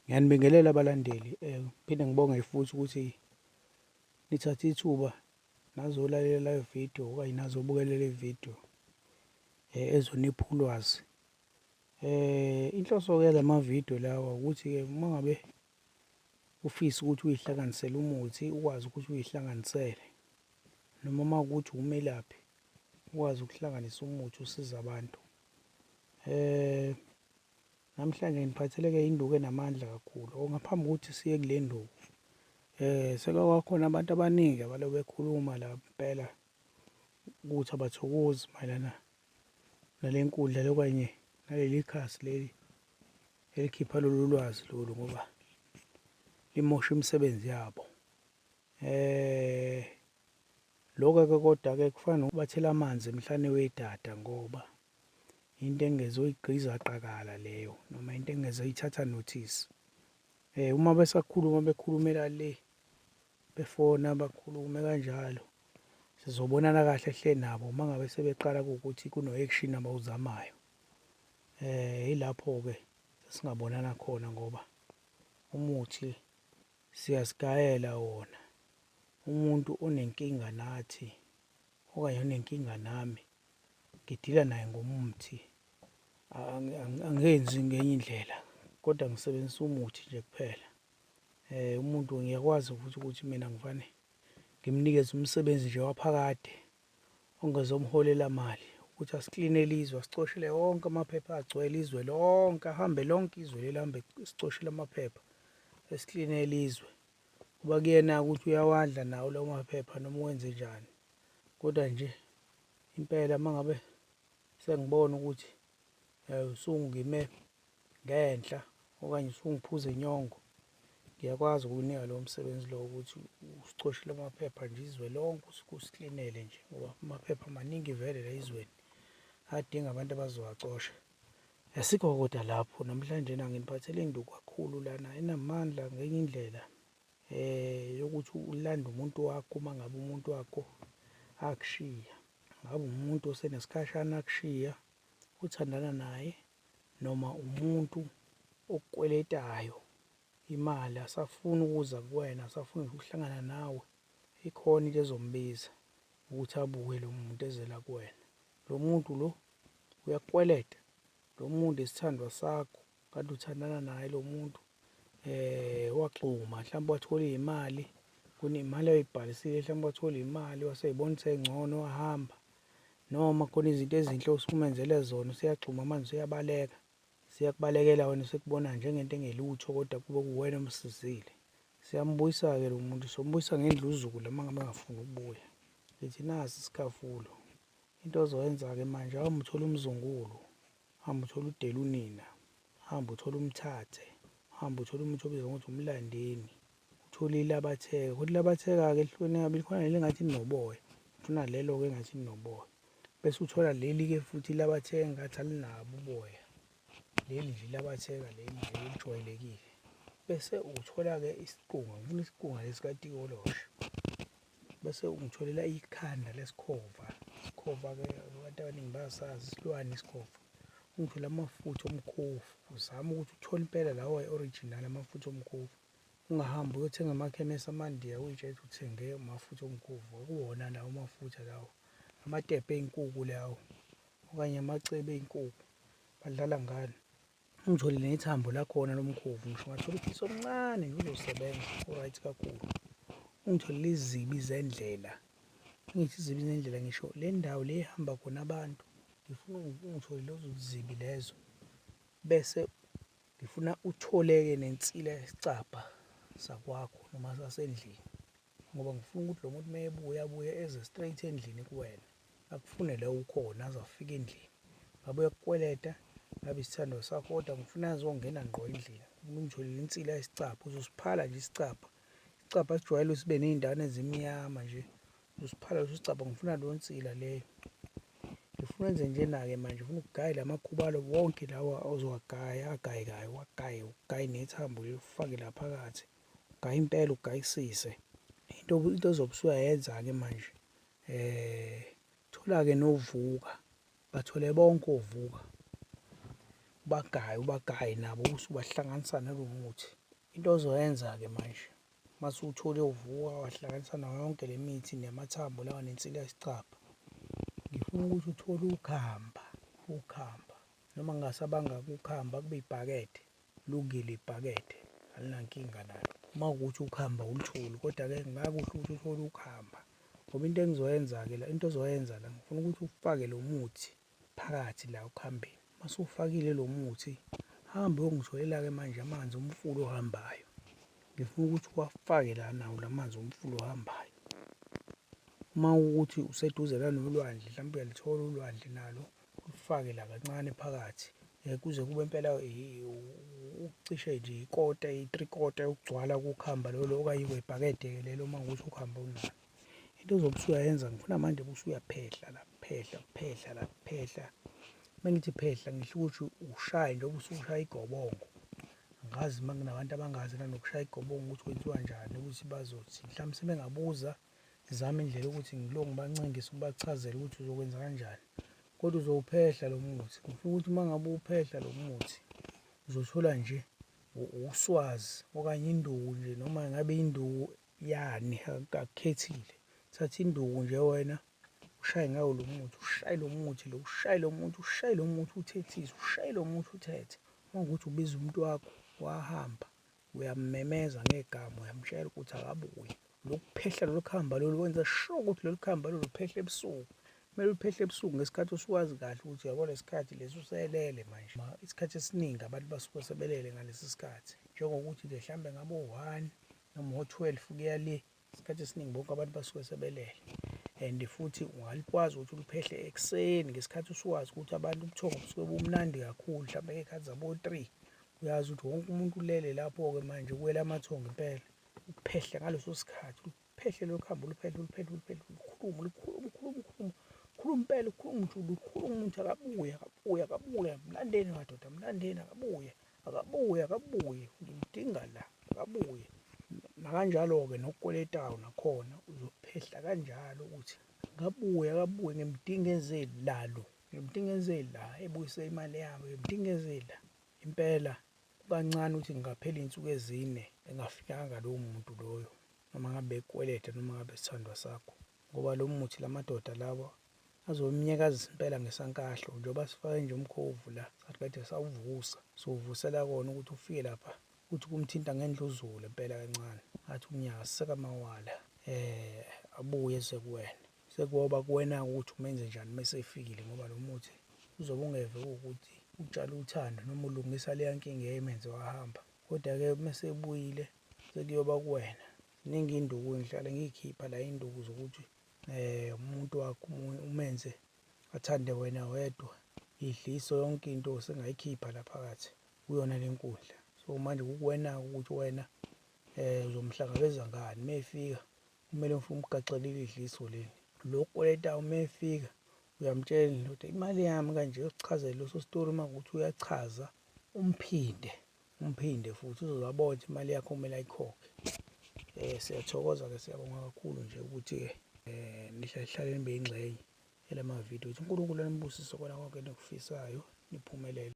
Ngiyanibingelela abalandeli ngiphinde ngibonge futhi ukuthi nithathe ithuba nazolalela le video okanye nazobukela le video ezonipha ulwazi. Inhloso-ke yalama video lawa ukuthi-ke uma ngabe ufisa ukuthi uyihlanganisele umuthi ukwazi ukuthi uyihlanganisele noma uma kuwukuthi umelaphi ukwazi ukuhlanganisa umuthi usize abantu. Namhlanje nginiphathele-ke induku enamandla kakhulu. Oh, ngaphambi kokuthi siye kule nduku, seke kwakhona abantu abaningi abaloku bekhuluma la impela ukuthi abathokozi mayelana nale nkundla le okanye naleli khasi leli elikhipha lolu lwazi lolu ngoba limosha imisebenzi yabo. Lokho-ke kodwa-ke kufana nokubathela amanzi emhlane wedada ngoba into engezoyigqiza qakala leyo noma into engezoyithatha notice. Uma besakhuluma bekhulumela le befona bakhulume kanjalo sizobonana kahle hle nabo uma ngabe sebeqala kuwukuthi kuno-action abawuzamayo. Ilapho-ke sesingabonana khona ngoba umuthi siyasigayela wona. Umuntu onenkinga nathi okanye onenkinga nami ngidila naye ngomuthi angenzi ngenye indlela kodwa ngisebenzisa umuthi nje kuphela. Umuntu ngiyakwazi futhi ukuthi mina ngifane ngimnikeze umsebenzi nje waphakade ongezomholela mali ukuthi asiklinele izwe asicoshele wonke amaphepha agcwele izwe lonke ahambe lonke izwe leli ahambe sicoshele amaphepha esiklinele izwe. Kuba kuyena ukuthi uyawadla nawo lawo maphepha noma wenze njani. Kodwa nje impela uma ngabe sengibona ukuthi usungime ngenhla okanye usungiphuza inyongo, ngiyakwazi ukukunika lowo msebenzi lowo ukuthi usicoshele amaphepha nje izwe lonke usiklinele nje ngoba amaphepha maningi vele la ezweni adinga abantu abazowacosha. Asikho kodwa lapho namhlanje na nginiphathele induku kakhulu lana enamandla ngenye indlela yokuthi ulande umuntu wakho uma ngabe umuntu wakho akushiya. Ngabe umuntu osenesikhashana akushiya uthandana naye noma umuntu okukweletayo imali asafuni ukuza kuwena asafuni ukuhlangana nawe ikhona into ezombiza ukuthi abuye lo muntu ezela kuwena. Lo muntu lo uyakukweleta lo muntu isithandwa sakho kade uthandana naye lo muntu wagxuma mhlawumbe wathola iy'mali kunemali ayibhalisile mhlawumbe wathola imali waseyibona usengcono wahamba noma khona izinto ezinhle osumenzele zona useyagxuma manje useyabaleka siyakubalekela wena usekubona njengento engelutho kodwa kube kuwena omsizile. Siyambuyisa-ke lo muntu sombuyisa ngendluzula uma ngabe engafuni ukubuya. Ngithi nasi isikhafulo. Into ozoyenza-ke manje hamba uthole umzungulu, hamba uthole udelunina, hamba uthole umthathe, hamba uthole umuthi obizwa ngokuthi umlandeni, uthole ilabatheka. Kodwa ilabatheka-ke lihlukene kabili, khona leli engathi linoboya, ufuna lelo-ke engathi linoboya. Bese uthola leli-ke futhi ilabatheka engathi alinabo uboya, leli nje ilabatheka leli nje elijwayelekile. Bese uthola-ke isiqunga, ngifuna isiqunga lesi sikatikoloshe. Bese ungitholela ikhanda lesikhova. Isikhova-ke abantu abaningi bayasazi isilwane isikhova. Ungitholele amafutha omkhovu, uzame ukuthi uthole impela lawa original amafutha omkhovu. Ungahambi uyothenga emakhemesi amaNdiya uy'tshela ukuthi uthenge amafutha omkhovu, akuwona lawo mafutha lawo. Amatebhe ey'nkukhu lawo okanye amacebe ey'nkukhu, badlala ngani. Ungithole nethambo lakhona lomkhovu ngisho ungathola uphisi omncane nje uzosebenza u-right kakhulu. Ungitholele izibi zendlela, ngithi izibi zendlela ngisho le ndawo le ehamba khona abantu ngifuna ungitholele lezo zibi lezo. Bese ngifuna uthole-ke nensila yesicabha sakwakho noma sasendlini ngoba ngifuna ukuthi lo muntu uma ebuya abuye eze straight endlini kuwena. Akufune la ukhona aze afike endlini. Ngabe uyakukweleta, ngabe isithandwa sakho kodwa ngifuna azongena ngqo endlini. Ufuna ungitholele insila yesicabha, uzosiphala nje isicabha. Isicabha sijwayele sibe ney'ndawana ezimnyama nje. Uzosiphala leso sicabha ngifuna leyo nsila leyo. Ngifuna wenze njena-ke manje, ngifuna ugaye la makhubalo wonke lawa ozowagaya agayekayo, uwagaye, ugaye nethambo leli ufake la phakathi. Ugaye impela ugayisise. Into ozobe usuyayenza-ke manje thola-ke novuka, bathole bonke ovuka. Ubagaye, ubagaye nabo usubahlanganisa nalo muthi. Into ozoyenza-ke manje mase uthole uvuka wahlanganisa nayo yonke le mithi namathambo lawa nensila yesicabha, ngifuna ukuthi uthole ukhamba, ukhamba noma kungasabanga ukhamba kube ibhakede, lungile ibhakede alinankinga nalo. Uma kuwukuthi ukhamba awulutholi, kodwa-ke kungakuhle ukuthi uthole ukhamba ngoba into engizoyenza-ke la, into ozoyenza la ngifuna ukuthi ufake lo muthi phakathi la okhambeni. Mase uwufakile lo muthi, hamba uyongitholela-ke manje amanzi omfula ohambayo. Ngifuna ukuthi uwafake la nawo la manzi omfula ohambayo. Uma kuwukuthi useduze nanolwandle, mhlawumbe uyalithola ulwandle nalo, ulufake la kancane phakathi kuze kube impela cishe nje ikota, i-three kota yokugcwala kokhamba lolo okanye kwebhakede-ke lelo uma kuwukuthi ukhamba unalo. Into ozobe usuyayenza ngifuna manje ubusuyaphehla la, phehla, phehla la, phehla. Uma ngithi phehla ngisho ukuthi ushaye njengoba usushaya igobongo. Angazi uma kunabantu abangazi nanokushaya igobongo ukuthi kwenziwa njani, ukuthi bazothi mhlawumbe sebengabuza, ngizame indlela yokuthi ngilokhu ngibancengise ngibachazele ukuthi uzokwenza kanjani. Kodwa uzowuphehla lo muthi, ngifuna ukuthi uma ngabe uwuphehla lo muthi uzothola nje uswazi okanye induku nje, noma ngabe induku yani akukhethile. Thatha induku nje wena ushaye ngawo lo muthi, ushaye lo muthi lo, ushaye lo muthi, ushaye lo muthi uthethise, ushaye lo muthi uthethe. Uma kuwukuthi ubiza umuntu wakho wahamba, uyammemeza ngegama, uyamtshela ukuthi akabuye. Lokuphehla lolu khamba lolu wenza sure ukuthi lolu khamba lolu uphehle ebusuku. Kumele uphehle ebusuku ngesikhathi osuwazi kahle ukuthi uyabo lesi sikhathi lesi uselele manje. Isikhathi esiningi abantu basuke sebelele ngalesi sikhathi. Njengokuthi nje mhlambe ngabo-1 noma o-12 kuya le, isikhathi esiningi bonke abantu basuke sebelele. And futhi ungalikwazi ukuthi uluphehle ekuseni ngesikhathi usuwazi ukuthi abantu ubuthongo busuke bumnandi kakhulu, mhlawumbe ngey'khathi zabo-3. Uyazi ukuthi wonke umuntu ulele lapho-ke manje kuwela amathongo impela. Uphehle ngaleso sikhathi, uphehle lolu khamba, uluphehle, uluphehle, uluphehle, ukhulume, ukhulume, ukhulume, ukhulume, ukhulume impela, ukhulume ujule, ukhulume ukuthi akabuye, akabuye, akabuye, mlandeni madoda, mlandeni akabuye, akabuye, akabuye, ngimdinga la, akabuye. Nakanjalo-ke nokukweletayo nakhona uzophehla kanjalo ukuthi akabuye, akabuye, ngimdinga eze la lo, ngimdinga eze la, ebuyise imali yami, ngimdinga eze la. Impela kukancane ukuthi kungaphela iy'nsuku ezine engafikanga lowo muntu loyo, noma ngabe ekweleta noma ngabe isithandwa sakho, ngoba lo muthi lamadoda lawa azomnyakazisa impela ngesankahlo. Njengoba sifake nje umkhovu la, saqede sawuvusa, siwuvusela kona ukuthi ufike lapha uthi kumthinta ngendluzula impela kancane, athi umnyakaziseka mawala, abuye eze kuwena. Sekuyoba kuwena-ke ukuthi umenze njani mese efikile, ngoba lo muthi uzobe ungeve ukuthi utshala uthando noma ulungisa leya nkinga eyayimenze wahamba. Kodwa-ke mese ebuyile sekuyoba kuwena. Ziningi iy'nduku engihlale ngiy'khipha la, iy'nduku zokuthi umuntu wakho umenze athande wena wedwa, idliso yonke into sengayikhipha la phakathi kuyona le nkundla. So manje kukuwena-ke ukuthi wena uzomhlangabeza ngani uma efika, kumele umgaxelile idliso leli. Lo okweletayo uma efika uyamtshela ndoda imali yami kanje, uyokuchazela leso sitori. Uma kuwukuthi uyachaza, umphinde, umphinde futhi uzoze abone ukuthi imali yakho kumele ayikhokhe. Siyathokoza-ke, siyabonga kakhulu nje ukuthi-ke nihlale nihlale nibe yingxenye yalama vidiyo. Ukuthi uNkulunkulu anibusise kona konke enikufisayo, niphumelele.